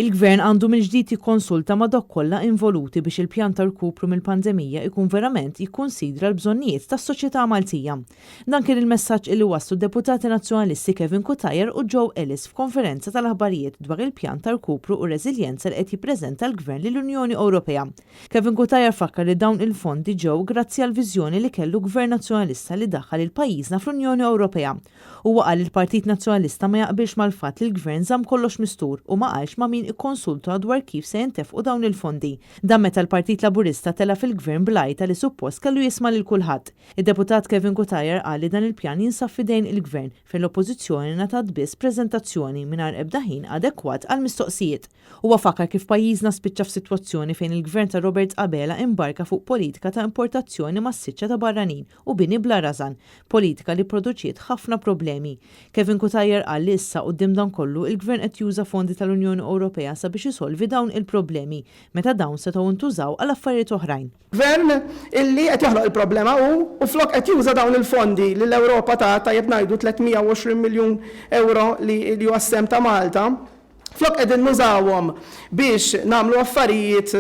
Il-Gvern għandu mill-ġdid jikkonsulta ma' dawk kollha involuti biex il-pjan ta' rkupru mill-pandemija ikun verament jikkunsidra l-bżonnijiet tas-soċjetà Maltija. Dan kien il-messaġġ illi wasslu d-Deputati Nazzjonalisti Kevin Cutajar u Joe Ellis f'konferenza tal-aħbarijiet dwar il-pjan ta' rkupru u reżiljenza li qed jippreżenta l-Gvern lill-Unjoni Ewropea. Kevin Cutajar fakkar li dawn il-fondi ġew grazzi għall-viżjoni li kellu Gvern Nazzjonalista li daħħal lil pajjiżna fl-Unjoni Ewropea. Huwa qal li l-Partit Nazzjonalista ma jaqbilx mal-fatt li l-Gvern żamm kollox mistur u ma qalx ma' min ikkonsulta dwar kif se jintefqu dawn il-fondi. Dan meta l-Partit Laburista tela' fil-Gvern bl-għajta li suppost kellu jisma' lil kulħadd. Id-Deputat Kevin Cutajar qal li dan il-pjan jinsab f'idejn il-Gvern fejn l-Oppożizzjoni ngħatat biss preżentazzjoni mingħajr ebda ħin adekwat għall-mistoqsijiet. Huwa fakkar kif pajjiżna spiċċa f'sitwazzjoni fejn il-Gvern ta' Robert Abela imbarka fuq politika ta' importazzjoni massiċċa ta' barranin u bini bla rażan, politika li pproduċiet ħafna problemi. Kevin Cutajar qal li issa quddiem dan kollu il-Gvern qed juża fondi tal-Unjoni Ewropea sabiex isolvi dawn il-problemi, meta dawn setgħu ntużaw għal affarijiet oħrajn. Gvern illi qed joħloq il-problema hu u flok qed juża dawn il-fondi li l-Ewropa tat, tajjeb ngħidu 320 miljun ewro li huwa s-sehem ta' Malta, Flok qegħdin nużawhom biex nagħmlu affarijiet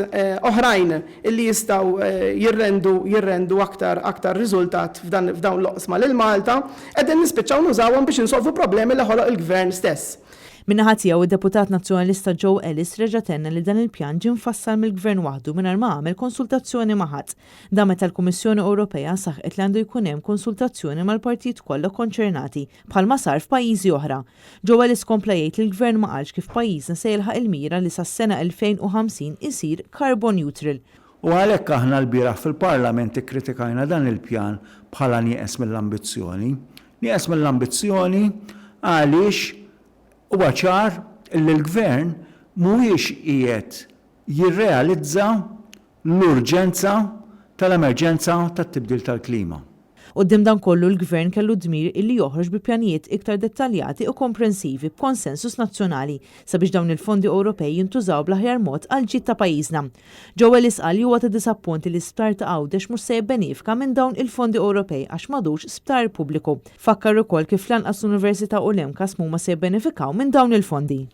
oħrajn illi jistgħu jirrendu jirrendu aktar aktar riżultat f'dan f'dawn l-oqsma lil Malta, qegħdin nispiċċaw nużawhom biex insolvu problemi li ħoloq il-Gvern stess. Min-naħa tiegħu, id-Deputat Nazzjonalista Joe Ellis reġa' tenna li dan il-pjan ġie mfassal mill-Gvern waħdu mingħajr ma għamel konsultazzjoni ma' ħadd. Dan meta l-Kummissjoni Ewropea saħqet li għandu jkun hemm konsultazzjoni mal-partijiet kollha konċernati, bħalma sar f'pajjiżi oħra. Joe Ellis kompla jgħid li l-Gvern ma qalx kif pajjiżna se jilħaq il-mira li sas-sena 2050 isir carbon neutral. U għalhekk aħna lbieraħ fil-Parlament ikkritikajna dan il-pjan bħala nieqes mill-ambizzjoni. Nieqes mill-ambizzjoni għaliex huwa ċar li l-Gvern mhuwiex qiegħed jirrealizza l-urġenza tal-emerġenza tat-tibdil tal-klima. Quddiem dan kollu l-Gvern kellu d-dmir illi joħroġ bi pjanijiet iktar dettaljati u komprensivi b'konsensus nazzjonali sabiex dawn il-fondi Ewropej jintużaw bl-aħjar mod għall-ġid ta' pajjiżna. Joe Ellis qal li huwa ta' diżappunt li l-isptar ta' Għawdex mhux se jibbenifika minn dawn il-fondi Ewropej għax m'għadux sptar pubbliku. Fakkar ukoll kif lanqas l-Università u l-MCAST m'huma se jibbenefikaw minn dawn il-fondi.